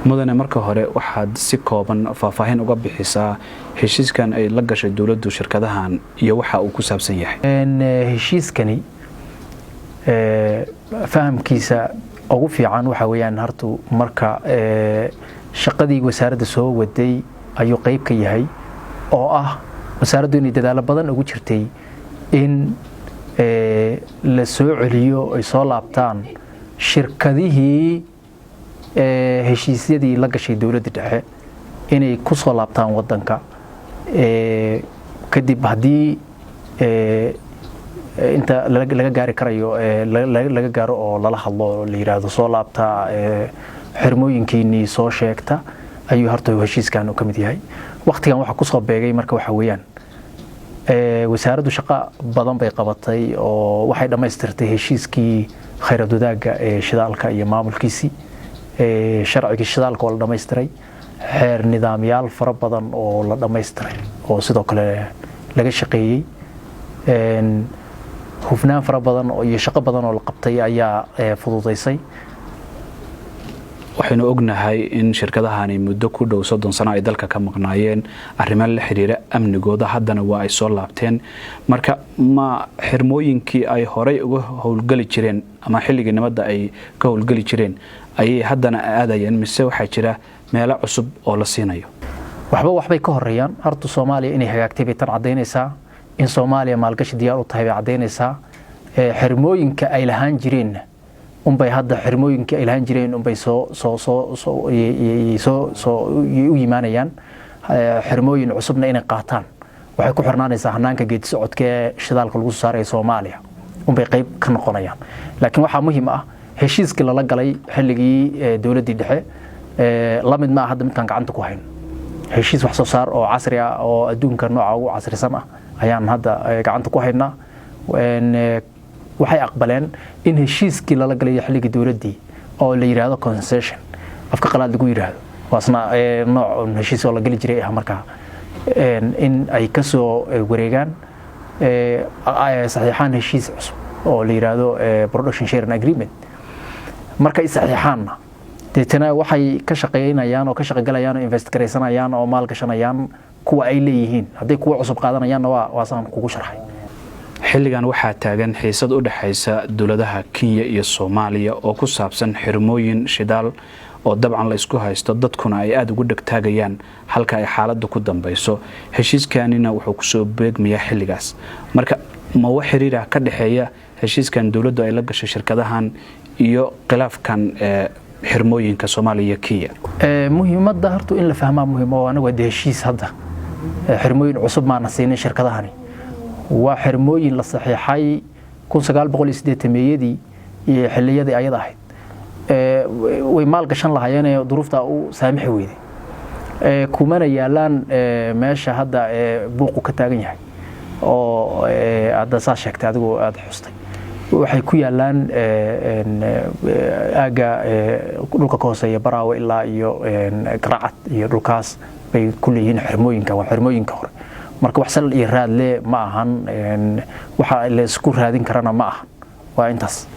Mudane, marka hore waxaad si kooban faahfaahin uga bixisaa heshiiskan ay la gashay dowladdu shirkadahan iyo waxa uu ku saabsan yahay. Heshiiskani fahamkiisa ugu fiican waxa weeyaan, hortu marka shaqadii wasaaradda soo waday ayuu qeyb ka yahay, oo ah wasaaraddu inay dadaalo badan ugu jirtay in la soo celiyo, ay soo laabtaan shirkadihii heshiisyadii la gashay dowladda dhexe, inay ku soo laabtaan wadanka. Kadib haddii inta laga gaari karayo laga gaaro oo lala hadlo oo la yiraahdo soo laabta, xirmooyinkiinii soo sheegta, ayuu horta heshiiskan ka mid yahay. Waqtigan waxa kusoo beegay marka waxa weeyaan, wasaaraddu shaqo badan bay qabatay oo waxay dhammaystirtay heshiiskii khayraad wadaagga ee shidaalka iyo maamulkiisii, sharcigii shidaalka oo la dhammaystiray, xeer nidaamyaal fara badan oo la dhammaystiray oo sidoo kale laga shaqeeyey, hufnaan fara badan iyo shaqo badan oo la qabtay ayaa fududaysay. Waxaynu ognahay in shirkadahani muddo ku dhow 30 sano ay dalka ka maqnaayeen arrimo la xiriira amnigooda, haddana waa ay soo laabteen. Marka ma xirmooyinkii ay horey uga howlgeli jireen ama xilligii nabadda ay ka howlgeli jireen ayay haddana aadayeen, mise waxaa jira meelo cusub oo la siinayo? Waxba waxbay ka horeeyaan. Horta Soomaaliya inay hagaagtay bay tan caddaynaysaa, in Soomaaliya maalgashi diyaar u tahay bay caddaynaysaa. Xirmooyinka ay lahaan jireenna unbay hadda, xirmooyinka ay lahaan jireen unbay soo soo soo soo soo soo u yimaanayaan. Xirmooyin cusubna inay qaataan waxay ku xirnaanaysaa hanaanka geedi socodka ee shidaalka lagu soo saaraya Soomaaliya unbay qayb ka noqonayaan. Laakiin waxaa muhiim ah, heshiiskii lala galay xilligii dowladdii dhexe la mid maaha hadda midkaan gacanta ku hayno. Heshiis wax soo saar oo casri ah oo adduunka nooca ugu casrisan ah ayaan hadda gacanta ku haynaa. Waxay aqbaleen in heshiiskii lala galay xilligii dowladdii oo la yidhaahdo concession, afka qalaad lagu yidhaahdo, waasna nooc heshiis oo la geli jiray ah, markaa in ay ka soo wareegaan, saxiixaan heshiis cusub oo la yidhaahdo production sharing agreement. Markay saxiixaanna, deetana waxay ka shaqeynayaan oo ka shaqogalayaan oo invest garaysanayaan oo maal gashanayaan kuwa ay leeyihiin. Hadday kuwa cusub qaadanayaanna waa saan kugu sharxay. Xilligan waxaa taagan xiisad u dhexaysa dowladaha Kenya iyo Soomaaliya oo ku saabsan xirmooyin shidaal oo dabcan la isku haysto, dadkuna ay aada ugu dhegtaagayaan halka ay xaaladdu ku dambayso. Heshiiskanina wuxuu kusoo beegmayaa xilligaas. Marka ma wax xiriira ka dhexeeya heshiiskan dowladdu ay la gashay shirkadahan iyo khilaafkan xirmooyinka Soomaaliya iyo Kenya? Muhiimadda horta in la fahmaa muhiim oo anagu hadde heshiis hadda xirmooyin cusub maana siinin shirkadahani. Waa xirmooyin la saxiixay 1980-meeyadii iyo xilliyadii ayada ahayd. Way maal gashan lahaayeenee duruuftaa u saamixi weyday, kumana yaalaan meesha hadda buuqu ka taagan yahay oo hadda saa sheegtay adigu aada xustay. Waxay ku yaalaan aagga dhulka ka hooseeya Baraawe ilaa iyo Garacad iyo dhulkaas bay ku leeyihiin xirmooyinka. Waa xirmooyinka hore. Marka wax sal iyo raadle ma ahan, waxa la isku raadin karana ma ahan. Waa intaas.